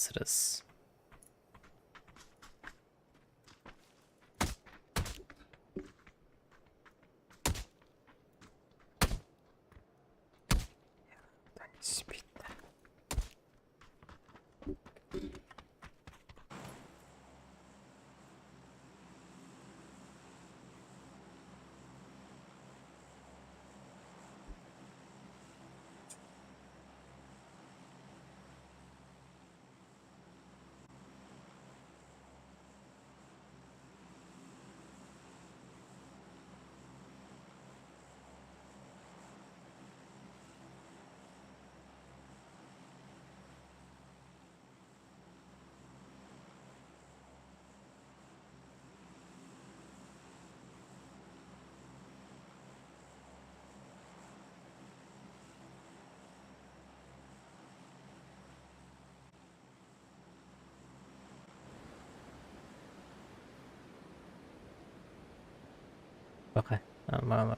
mısınız? Bitti. Пока. Мама.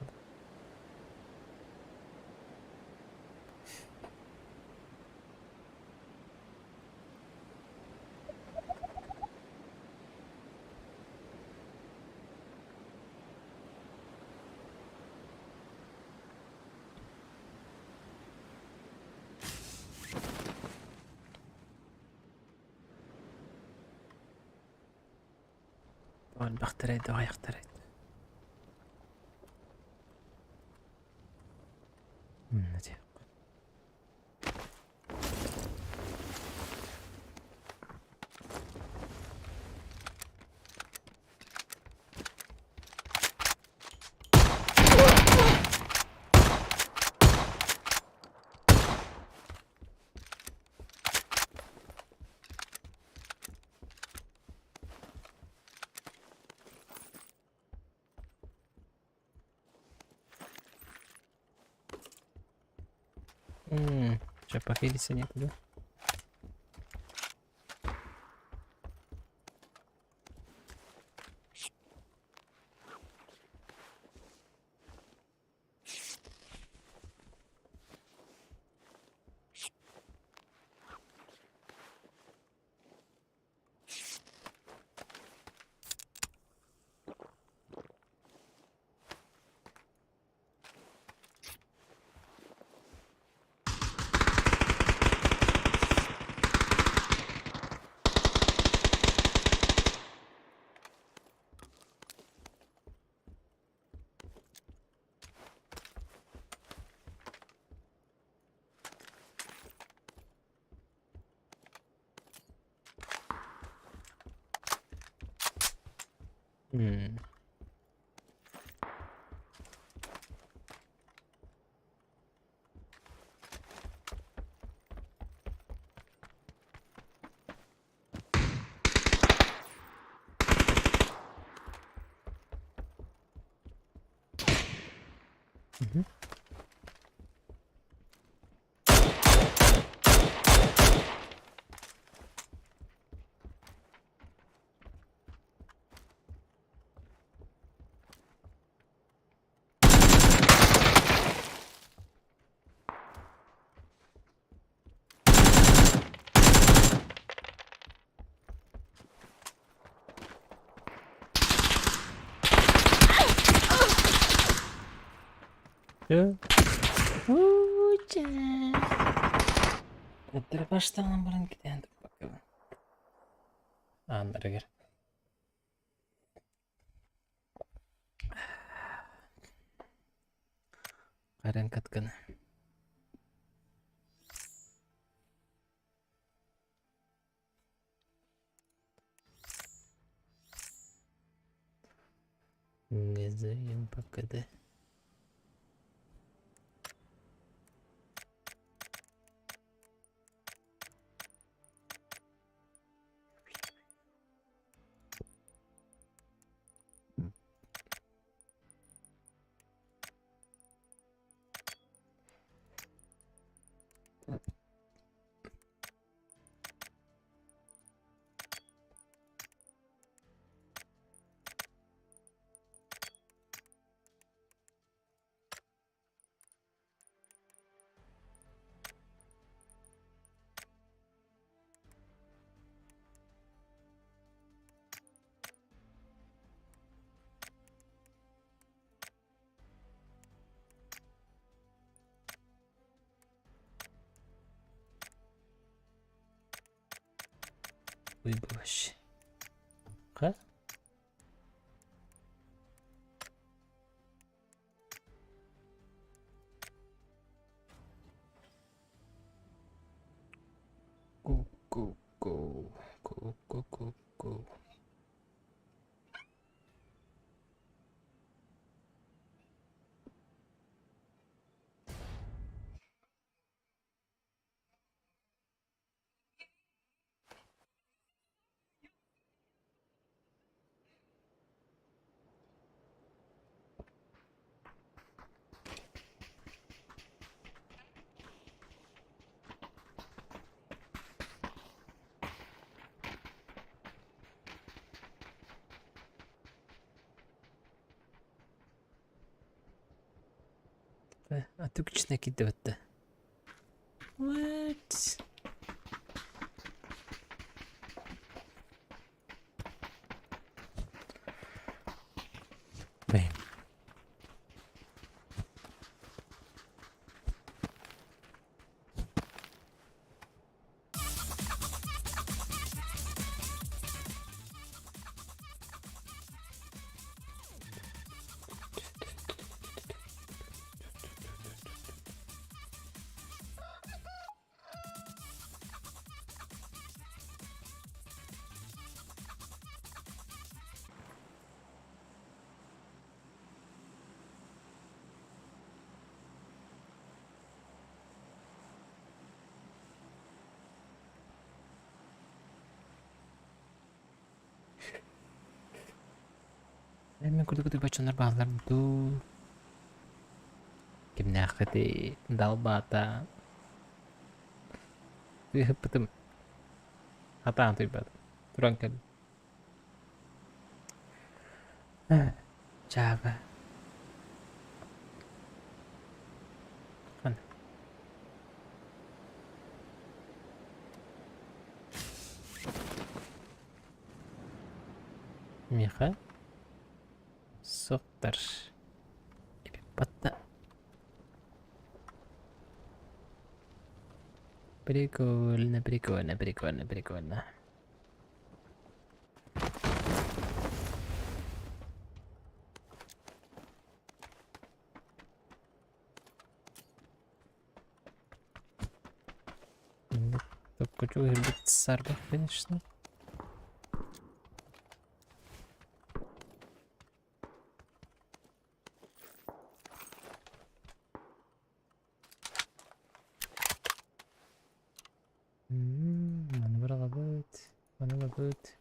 Элбэхтэрэй да аҕыйахтарай Че, похилиться некуда? Мгм. Эттэр баштаан баран китээн турбаккабын. Ааннарыгар. Харан катканы. Gezeyim paketi. Тугуй бу вообще? Ха? Go go go go go go go. Аты күчүнэ киирдибэттэ. What? Bam. Мин курдук ытыйбаччалар бааллар дуу? Кимнээххитий? Далбаата. Ыыппытым. Хатаан утуйбатым. Туран кэллим. Дьааба. Ханна? Миэхэ суохтар. Батта. Прикольно, прикольно, прикольно, прикольно. Токкучу иһирбит сарбах, конечно. Маны быраҕабыт, маны ылабыт.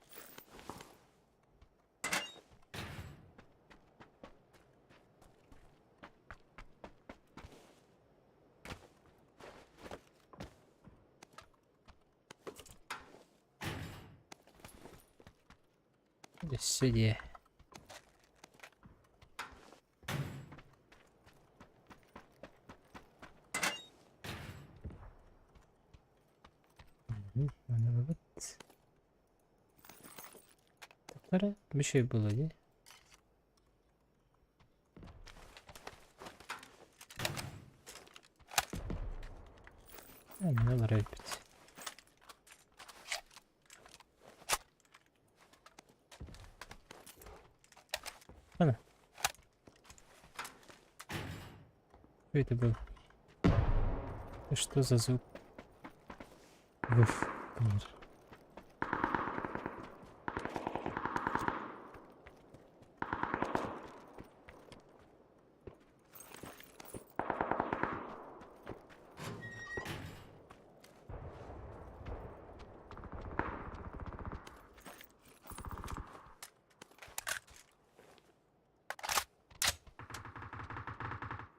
Өссө диэ. Маны ылабыт. Тохтор үчүгэй буолуо дии. Онно олорор эбиппит. Ана. Что это было? Что за звук? Уф, мир.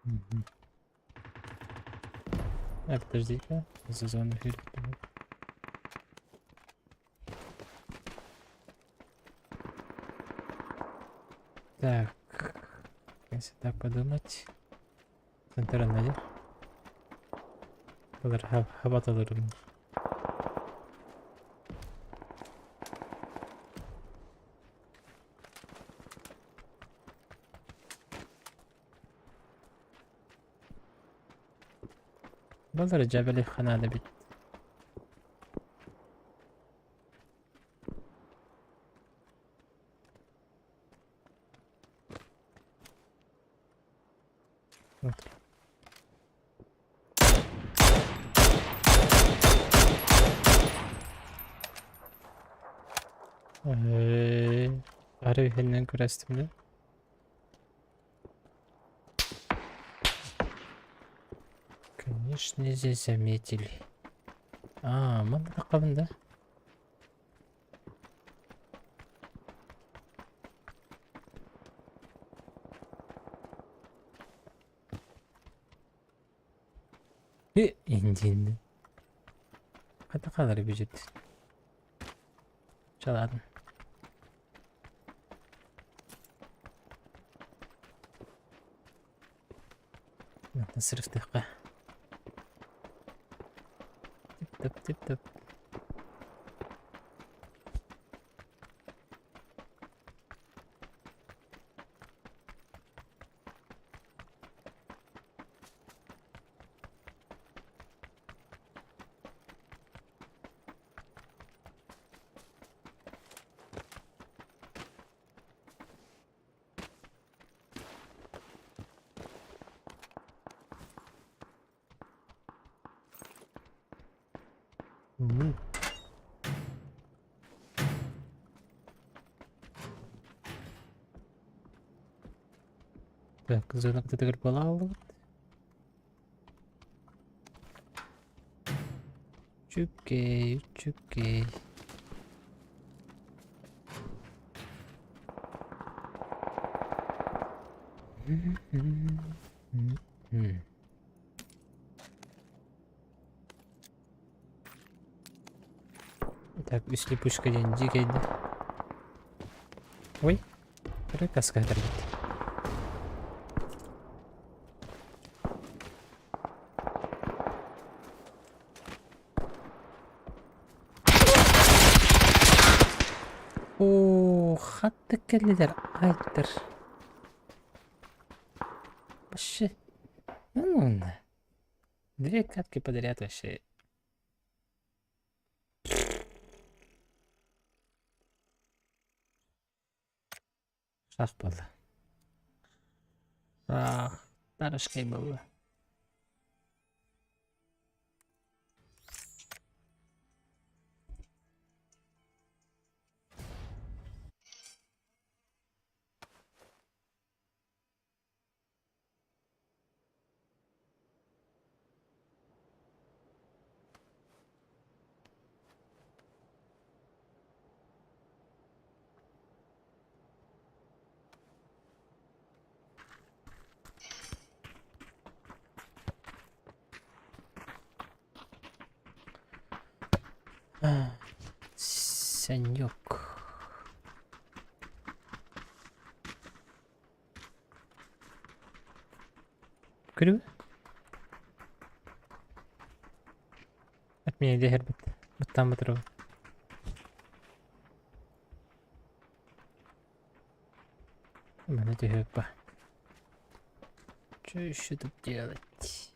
Мгм. А, подожди-ка, за зону Так, если так подумать. Центр найди. Хабат алырым. Баллар дьээбэлиэххэ наада эбит. Вот. Арай үһүнэн күрэстим да. Конечно, здесь заметили. А, манна таххабын да? Индиин. Хата хаалар бюджет. Чаладым. Сырыктыахха. Тип-топ, тип-топ. М. Так, зона кытытыгар буолааллыбыт. Үчүгэй, үчүгэй. Так, үс липучка диэн дьиэ кэллэ. Ой, кыра каска хатарбыт. Оо, хаттык кэллилэр, айттар. Вообще, ну, две катки подряд вообще. Шах буолла. Ах, тарашкай буолла. Санек. Күрү? Отменили Герберт. Баттан батырабын. Маны түһүөппа. Что еще тут делать?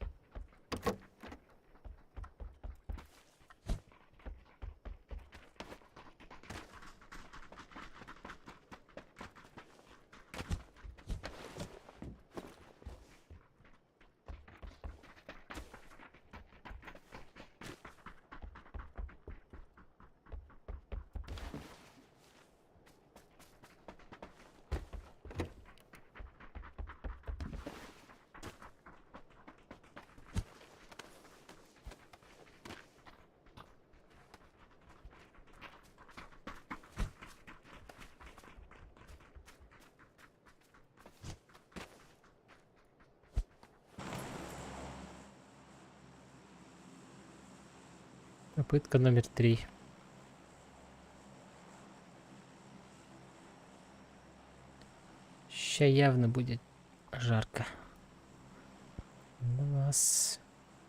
Попытка номер 3. Ща явно будет жарко. У нас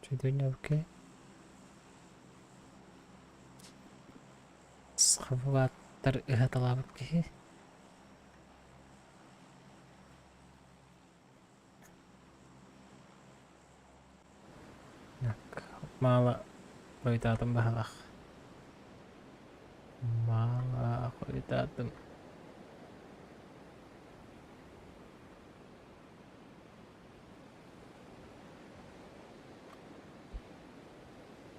чудунявки. Схваттар ыһаталаабыт киһи. Так, мало хойутаатым баһылах. Мало хойутаатым.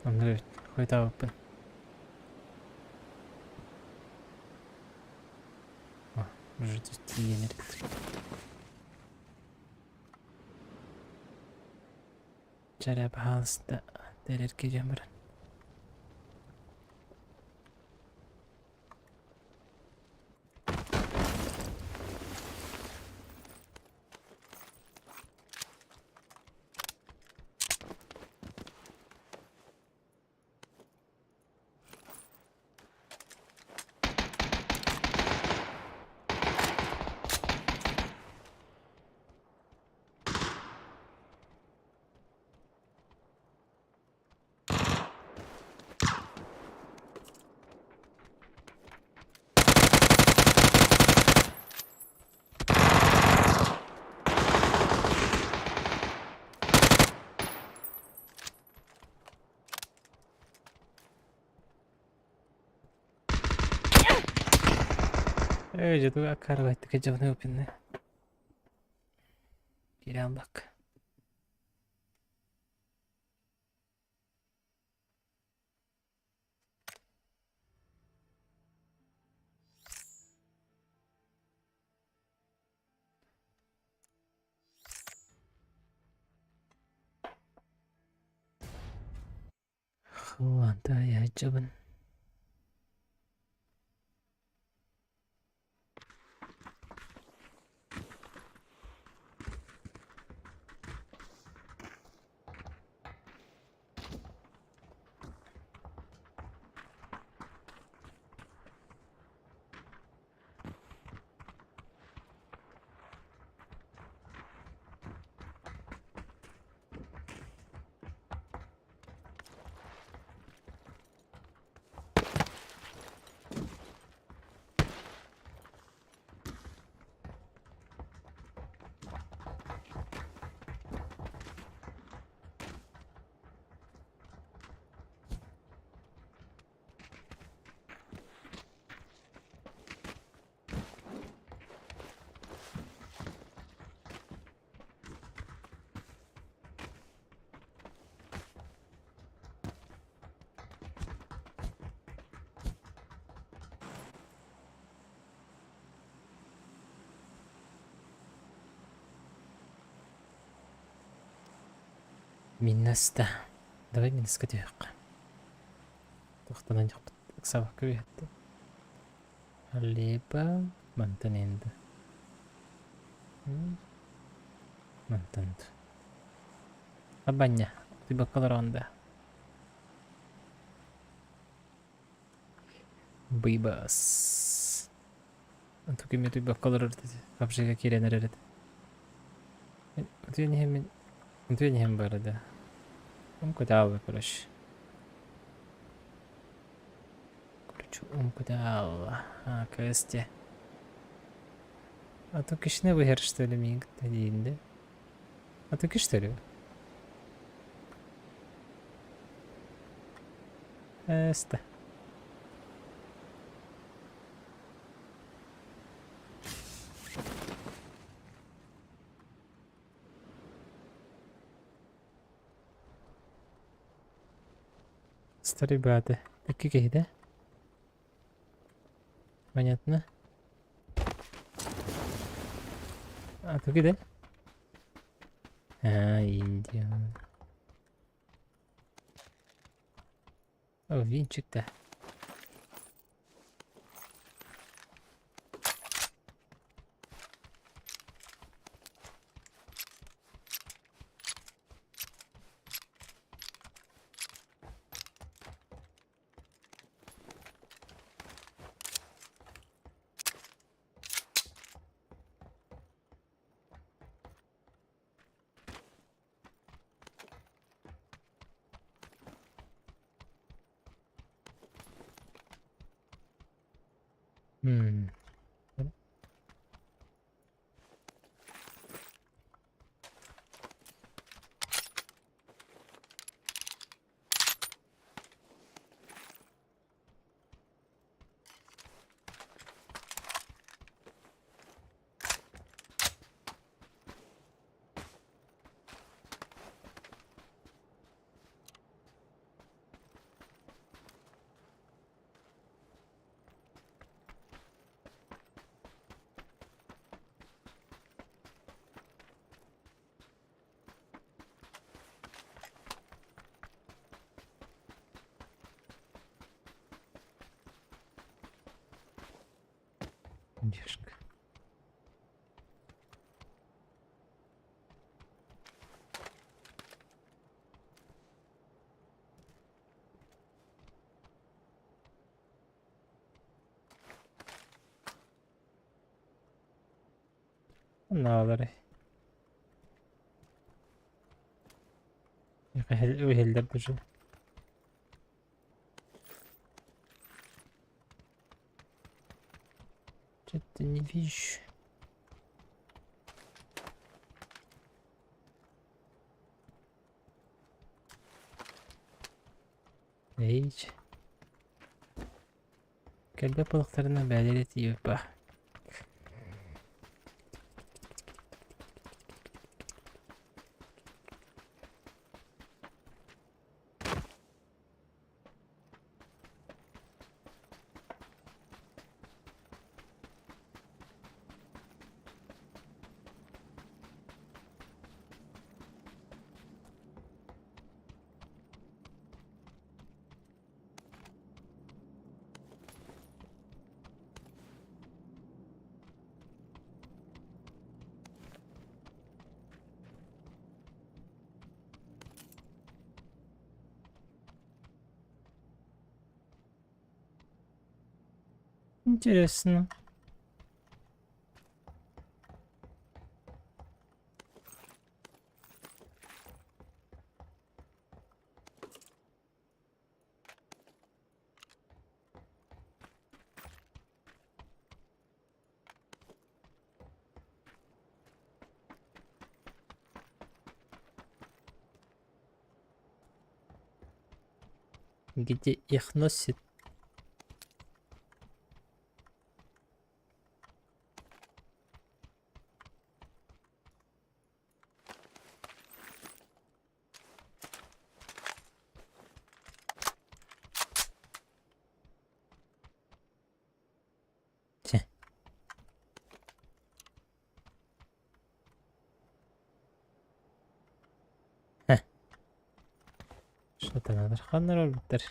Оннук эбит. Хойутаабыппын. Уже тиийэн эрэбит. Чэ эрэ, пожалуйста, тэрэргэ диэн баран. Ээ, дьэ туга аккаарыбайдык дьону ыппынна. Киирэн бак. Хватая дьабын. Миннаста. Давай минуска түһүөххэ. Тохтонон дьохпут ыксабакка үһэттэ. Либо мантан енді. Мантан. Абанья. Ты бакаларонда. Быйбас. Онтукими туйбакка олорор пабжига киирэн эрэр этэ. Утуйан иһэммин утуйан иһэн баар да. Умкутаалла короче. Короче, умкутаалла. А, КСТ. А то кишне выхер что ли миин кытта диин да? А то что ли? Эста. Ребята, икки киһи да? Понятно. А тугу да? А, Индия. О, винчик да. Hmm. Девушка. Наалары. Иһэллэр даже. Что-то не вижу. Эйч. Кэлбэт буоллахтарына бээлэрэ тиийбэт. Интересно. Где их носит? Чэ. Heh. Что-то ханнар өлбүттэр.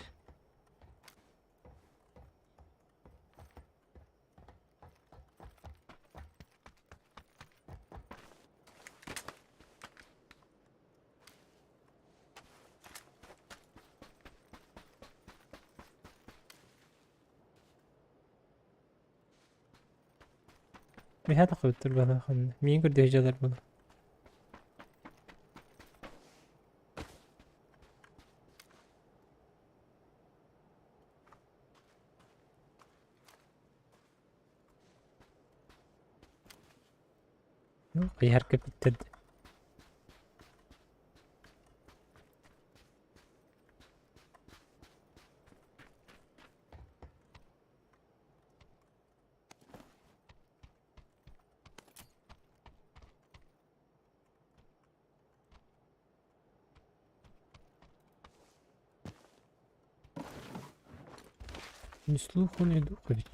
Миэхэ тахсыбыттар быһыылаах Миигин көрдөһө дьиэлэр буолуо. Ну, хайыһар кэппиттэр Ни слуху, ни духу ведь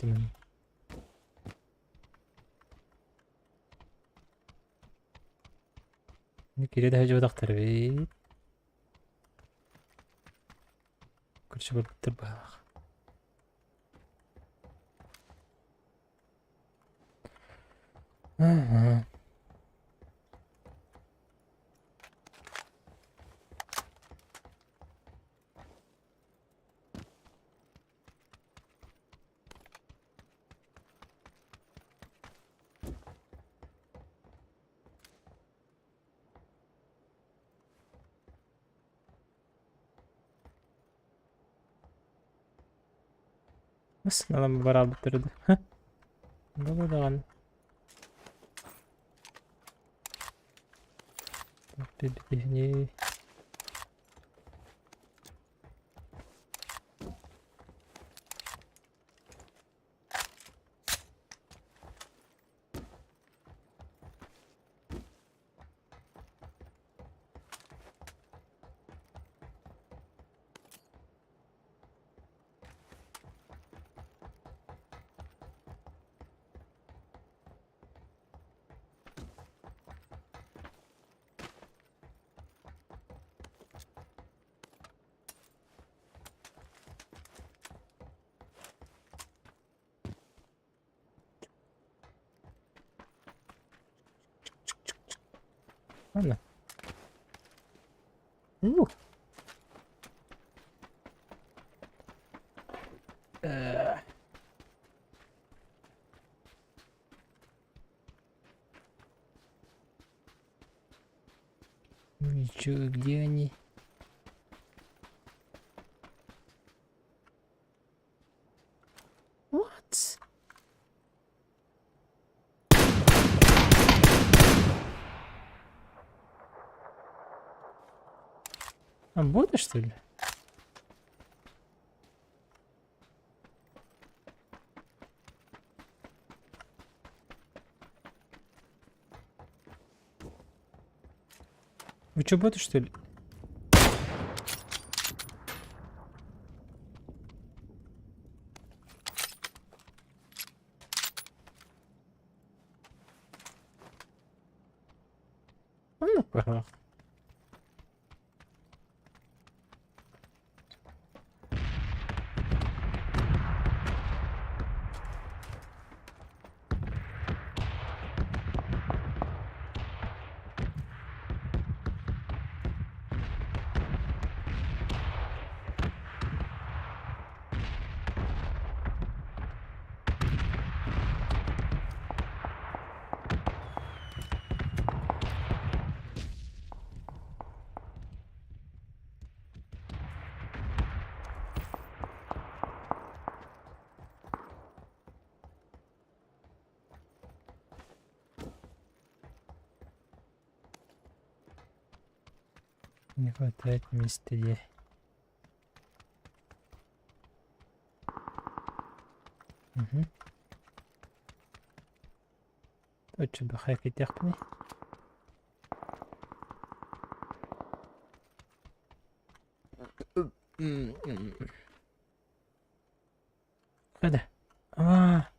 Кире да дьыбатахтар эбит. Короче, барбыттар баах. Ага. Массыыналар бараабыттар да. Буолуо даҕаны. Киһини Ладно. Ну. Ну и чё, где они? What? А боты, что ли? Вы что, боты, что ли? Ну, ага. Не хватает места где. Угу. Оччо бахай кэтиэхпиний? Хада. Аа.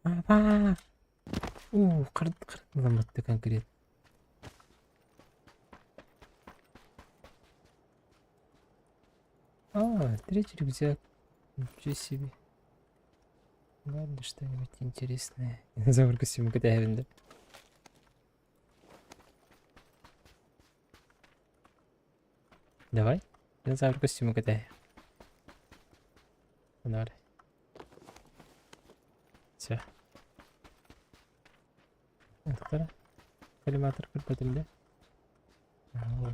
Аа. Уу, қырд қырд конкрет. А, третий рюкзак. Ничего себе. Ладно, что-нибудь интересное. Динозавр костюмы кэтэһэбин да. Давай. Динозавр костюмы кэтэһэ. Давай. Все. Ытыктара. Коллиматор көрбөтүм да. Вот.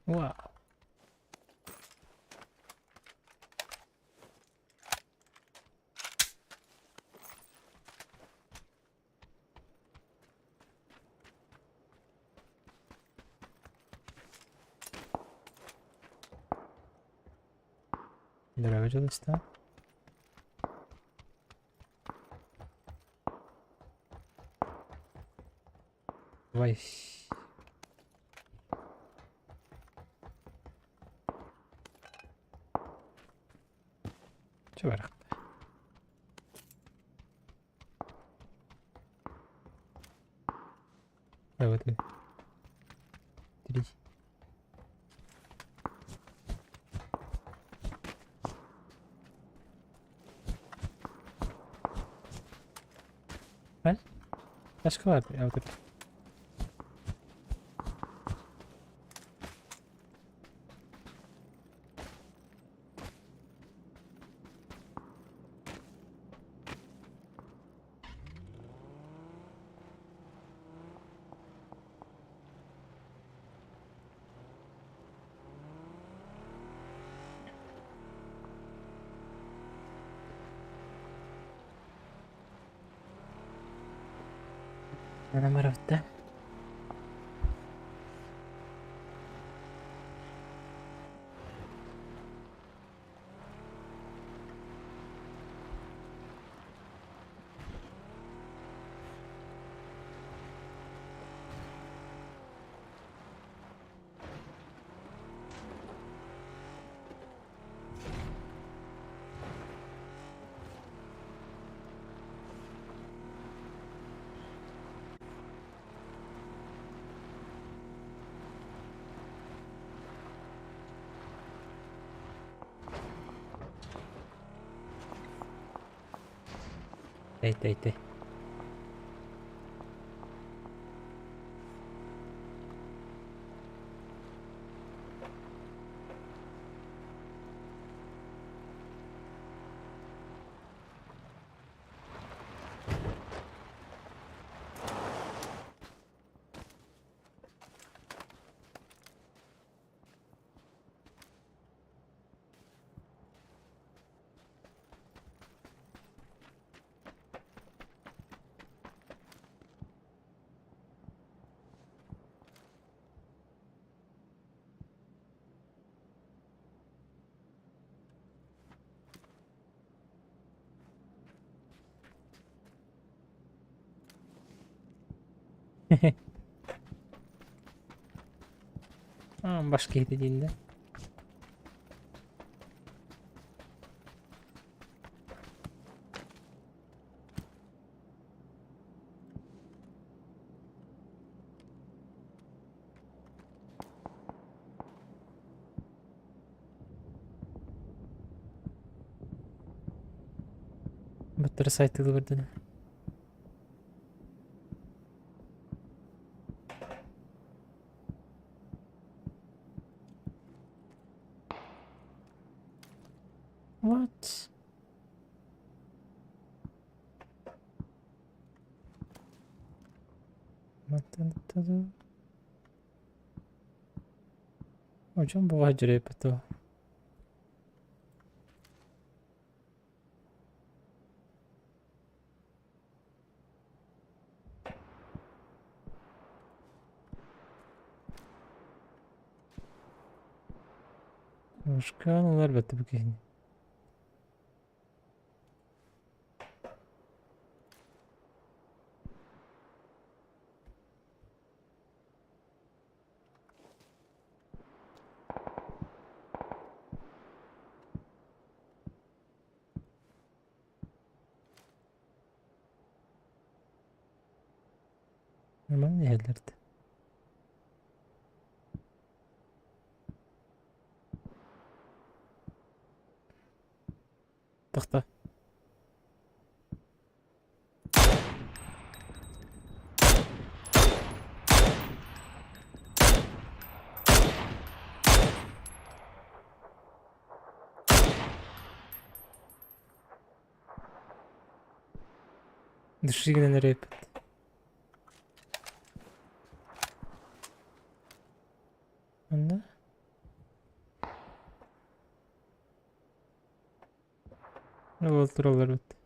Вау. Здорово, Дьулустаан. Давай. Чэ барах. Давай ты. Три. Э? Başka vardı ya dur. Nummer 8. Тэй тэй тэй. Башка киһитэ дииллэ. Баттары сайтылы бардына. What? Дьон бөҕө дьүрүһүйбүт дуо? Ушкаан ылар бэтэ бу киһини. Нормально иһэллэр да. Тохто. Души гынан эрэйбит. Онно? Ол тураллар эбит.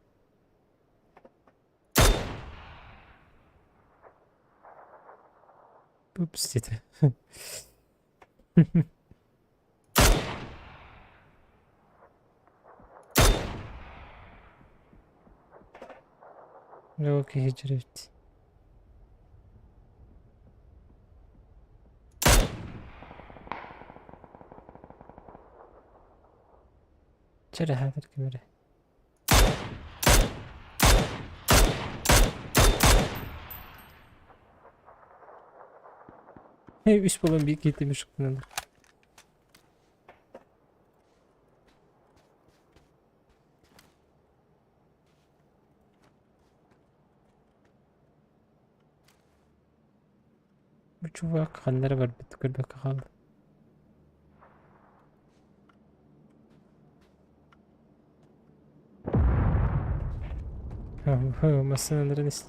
Упс диэтэ. Оо киһи дьүрүбүт. Чэ эрэ хаатар ким эрэ. Үс буолан биир киһи тимир Бу чувак ханна эрэ барбыт көрбөккө хаалла. Массыыналарын ис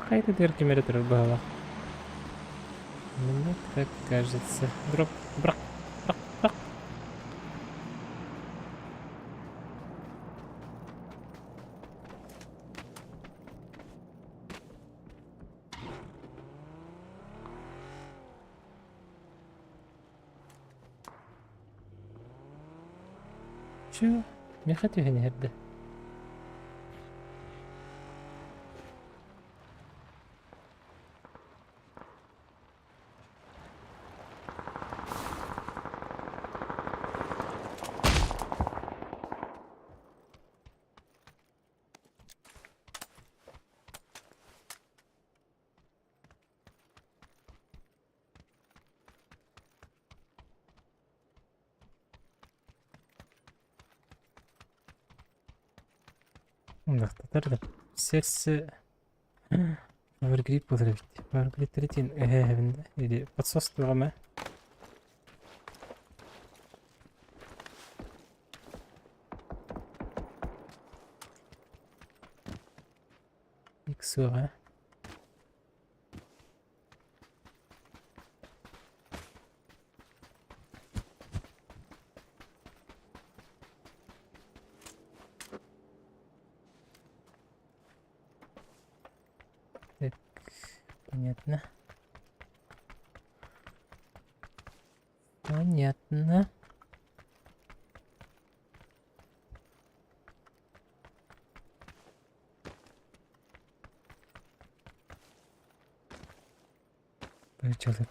Хайдыгар ким эрэ турар быһалаах. Мне так кажется. Дроп, брак, брак, брак. Чё? Миэхэ түһэн иһэрдэ. Тахтатар да сердце Power буолар эбит. Power Grid диэн эһээһэбин да или подсос туох эмэ. Икс суоҕа. Так, понятно. Понятно. Бычалыт.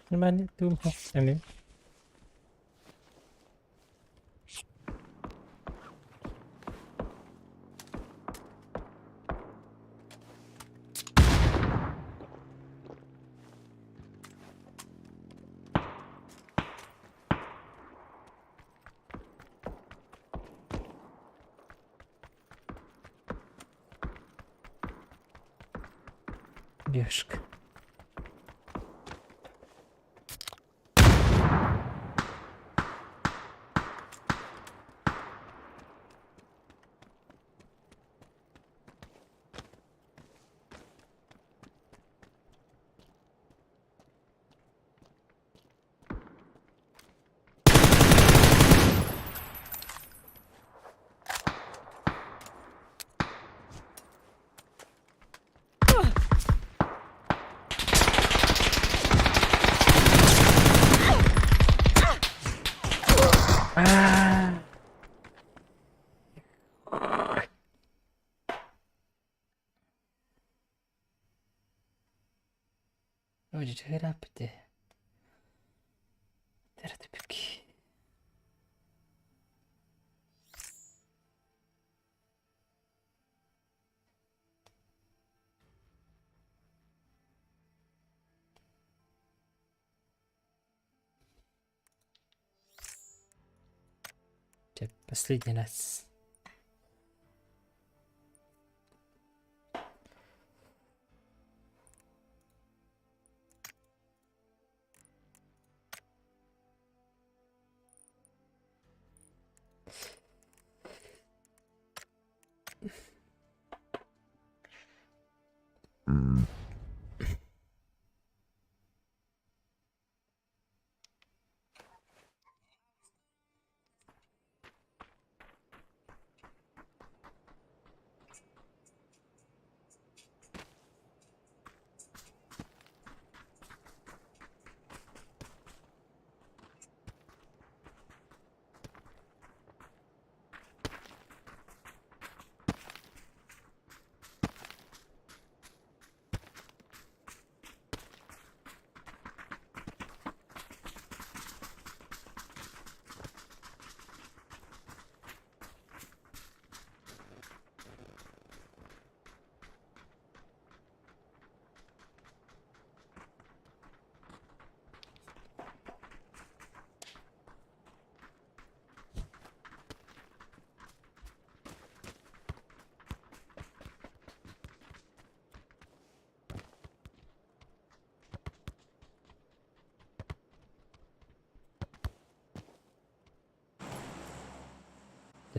Нормально, Эмин. Девушка. Дьэ, Последний раз.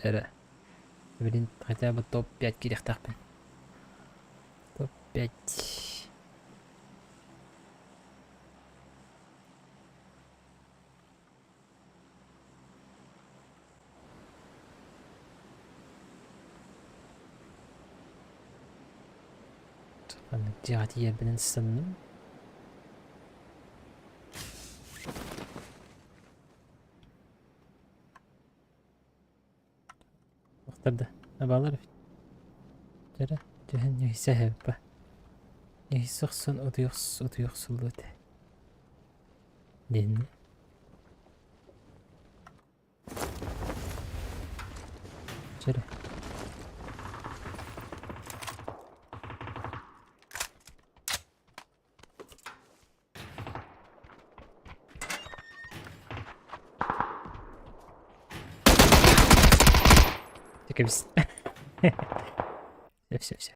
Эрэ. Блин, хотя бы топ-5 киириэхтээхпин. Топ-5. Маннык дьиэҕэ тиийэрбинэн санным. Туохтар да абаалар эбит. Дьэрэ, түһэн ньыһыйса эһэбиппэ. Ньыһыйса охсон утуйах утуйах суллуо этэ. Диэннэ. Чэрэ. Кэбис. Все, все, все.